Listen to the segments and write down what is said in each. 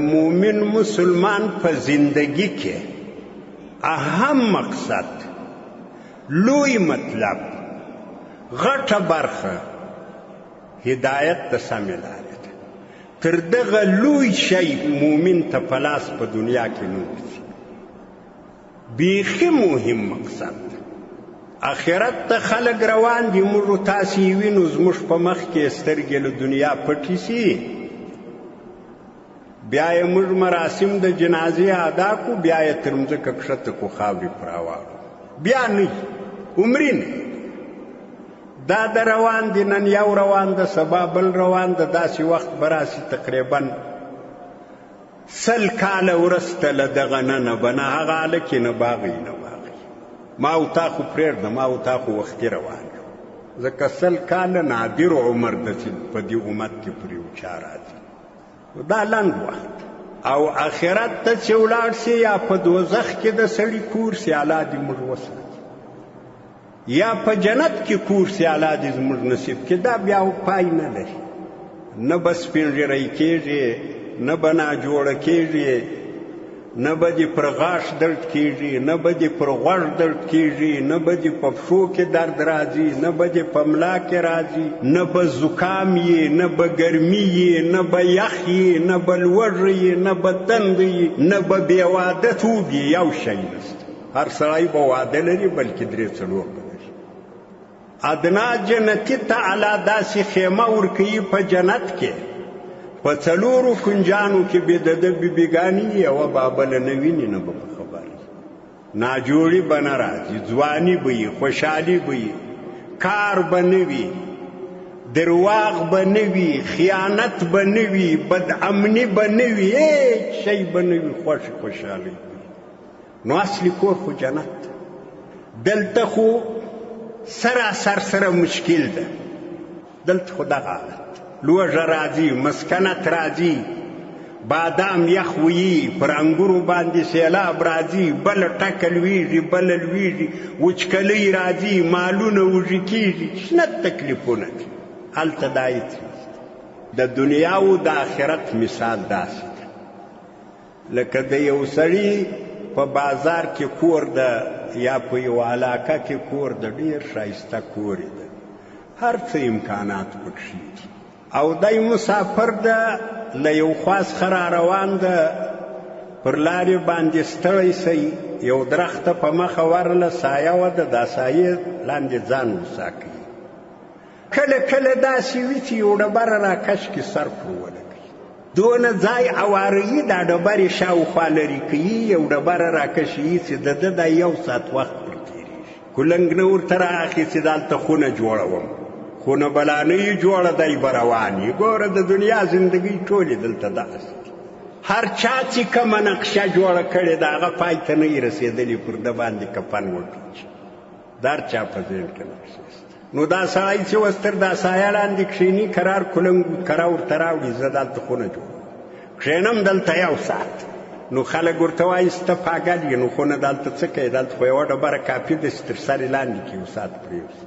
مومن مسلمان په زندگی کې اهم مقصد، لوی مطلب، غټه برخه هدایت د سمې لارې ده. تر دغه لوی شی مومن ته په لاس په دنیا کې نه ورځي. بیخي مهم مقصد اخرت ته خلک روان دي، موږ تاسې یې وینو، زموږ په مخ کې سترګې له دنیا پټې سي، بیا یې موږ مراسم د جنازې ادا کو، بیا یې تر مځکه کښته کو، خاورې پر راواړو، بیا نه عمري نه. دا د روان دي، نن یو روان ده، سبا بل روان ده، داسې وخت به راسي تقریبا 100 کاله وروسته له دغه ننه به نه هغه هلک یې نه باغی نه باغی. ما او تا خو پرېږده، ما او تا خو وختي روان یو، ځکه 100 کاله نادر عمر ده چې په دې امت کې پر یو چا راځي. دا لنډ وخت. او آخرت ته چې ولاړ سي یا په دوزخ کې د سړي کور سي، الله دې موږ وساتي، یا په جنت کې کور سي، الله دې زموږ نصیب کړي، دا بیا پای نه لري. نه به سپین ږیری کېږي، نه به ناجوړه کېږي، نه به دې پر غاښ درد کېږي، نه به دې پر غوږ درد کېږي، نه به دې په پښو کې درد راځي، نه به دې په ملا کې راځي، نه به زکام یې، نه به ګرمي یې، نه به یخ یې، نه به لوږه یې، نه به تنده یې، نه به بې واده توب یې، یو شی نشته. هر سړی به واده لري، بلکې 3 4 به لري. ادنا جنتي ته الله داسې خیمه ورکوي په جنت کې، په 4 کنجانو کې به د ده بیبیګانې یوه بابله نه ویني، نه به په خبر وي. ناجوړي به نه راځي، ځواني به وي، خوشحالي به وي، کار به نه وي، درواغ به نه وي، خیانت به نه وي، بدامني به نه وي، هېڅ شی به نه وي، خوښي خوشحالي به وي. نو اصلي کور خو جنت دی. دلته خو سراسر سره مشکل ده، دلته خو دغه حالت، لوږه راځي، مسکنت راځي، بادام یخ ویي، پر انګورو باندې سیلاب راځي، بله ټکه لویږي، بله لویږي، وچکلۍ راځي، مالونه وږي کېږي، شنه تکلیفونه دي. هلته دا هېڅ نشته. د دنیا او د آخرت مثال داسې ده لکه د یو سړي په بازار کې کور ده یا په یو علاقه کې کور ده، ډېر ښایسته کور یې ده، هر څه امکانات پکښې دي، او دی مسافر ده، له یو خوا څخه را روان ده، پر لارې باندې ستړی سي، یو درخته په مخه ورله سایه وه ده، دا سایې لاندې ځان وسا کوي. کله کله داسې وي چې یو ډبره راکش کړي، سر پر ولګوي، دونه ځای اواروي، دا ډبرې شاوخوا لرې کوي، یو ډبره راکشوي چې د ده دا یو ساعت وخت پر تېرېږي. کلنګ نه ورته را اخلي چې دالته خونه جوړوم، خونه به لا نه وي جوړه، دی به روان وي. ګوره د دنیا زندګۍ ټولې دلته داسې دي، هر چا چې کومه نقشه جوړه کړې ده هغه پای ته نه وي رسېدلې، پر ده باندې کفن وپېچي، د هر چا په ذهن کې نقشې شته. نو دا سړی چې اوس تر دا سایه لاندې کښېني، کرار کلنګ کرا ورته راوړي، زه دلته خونه جوړوم، کښېنم دلته یو ساعت. نو خلک ورته وایي چې ته پاګل یې، نو خونه دلته څه کوې، دلته خو یوه ډبره کافي ده چې تر سر یې لاندې کړي، یو ساعت پرېوځي.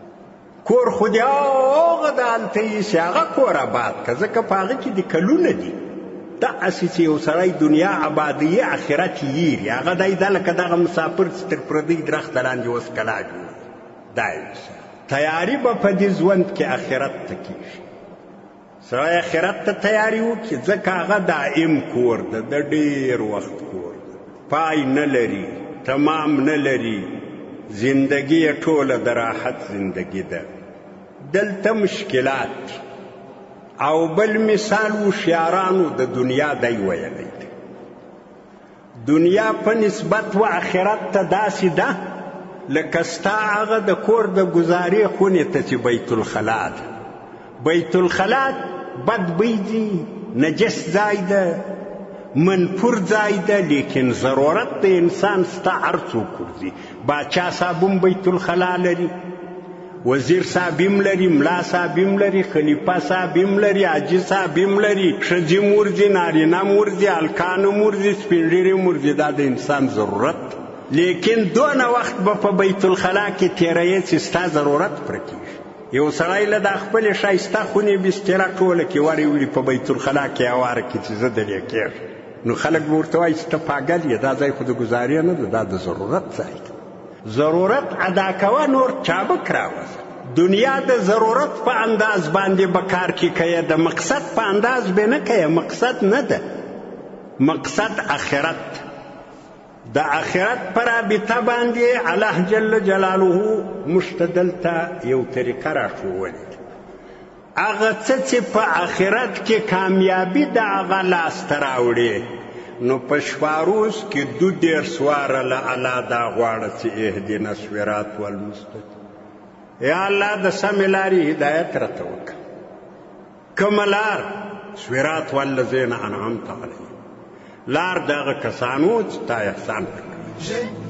کور خو دې هغه د هلته ایسي، هغه کور آباد که، ځکه په هغه کې دې کلونه دي. داسې چې یو سړی دنیا آبادوي، آخرت یې یېري، هغه دی دا لکه دغه مسافر چې تر پردۍ درخته لاندې اوس کلا جوړوي، دا یې مثال. تیاری به په دې ژوند کې آخرت ته کېږي، سړی آخرت ته تیاری وکړي، ځکه هغه دائم کور ده، د ډېر وخت کور ده، پای نه لري، تمام نه لري، زندګي یې ټوله د راحت زندګي ده. دلته مشکلات دي. او بل مثال هوښیارانو د دنیا دی ویلی دی، دنیا په نسبت و آخرت ته داسې ده لکه ستا هغه د کور د ګزارې خونې ته چې بیت الخلا ده. بیت الخلا بد بوی دی، نجس ځای ده، منفور ځای ده، لیکن ضرورت د انسان ستا هر څوک ورځي. باچا صاحب هم بیت الخلا لري، وزیر صاحب هم لري، ملا صاحب هم لري، خلیفه صاحب هم لري، حاجي صاحب هم لري، ښځې هم ورځي، نارینه هم ورځي، هلکان هم ورځي، سپین ږیري هم ورځي. دا د انسان ضرورت. لیکن دونه وخت به په بیت الخلا کې تېروې چې ستا ضرورت پرې کېږي. یو سړی له دا خپلې ښایسته خونې بستره ټوله کې ورې وړي، په بیت الخلا کې هواره کړي چې زه دلې کېږم. نو خلک به ورته وایي چې ته پاګل یې، دا ځای خو د ګزارې نه ده، دا د ضرورت ځای دی. ضرورت ادا کوه، نور چابک راوځه. دنیا د ضرورت په انداز باندې به کار کې کوې، د مقصد په انداز به نه کوې. مقصد نه ده، مقصد اخرت. د اخرت پر رابطه باندې الله جل جلاله موږ ته دلته یو طریقه راښوولې ده. هغه څه چې په اخرت کې کامیابي د هغه لاسته راوړي، نو په شپاروس کې 32 واره له الله دا غواړه چې اهدنا الصراط والمستقیم، یا الله د سمې لارې هدایت راته وکړه. کومه لار؟ صراط والذین انعمت علیهم، لار د هغه کسانو چې تا احسان پرې کړی.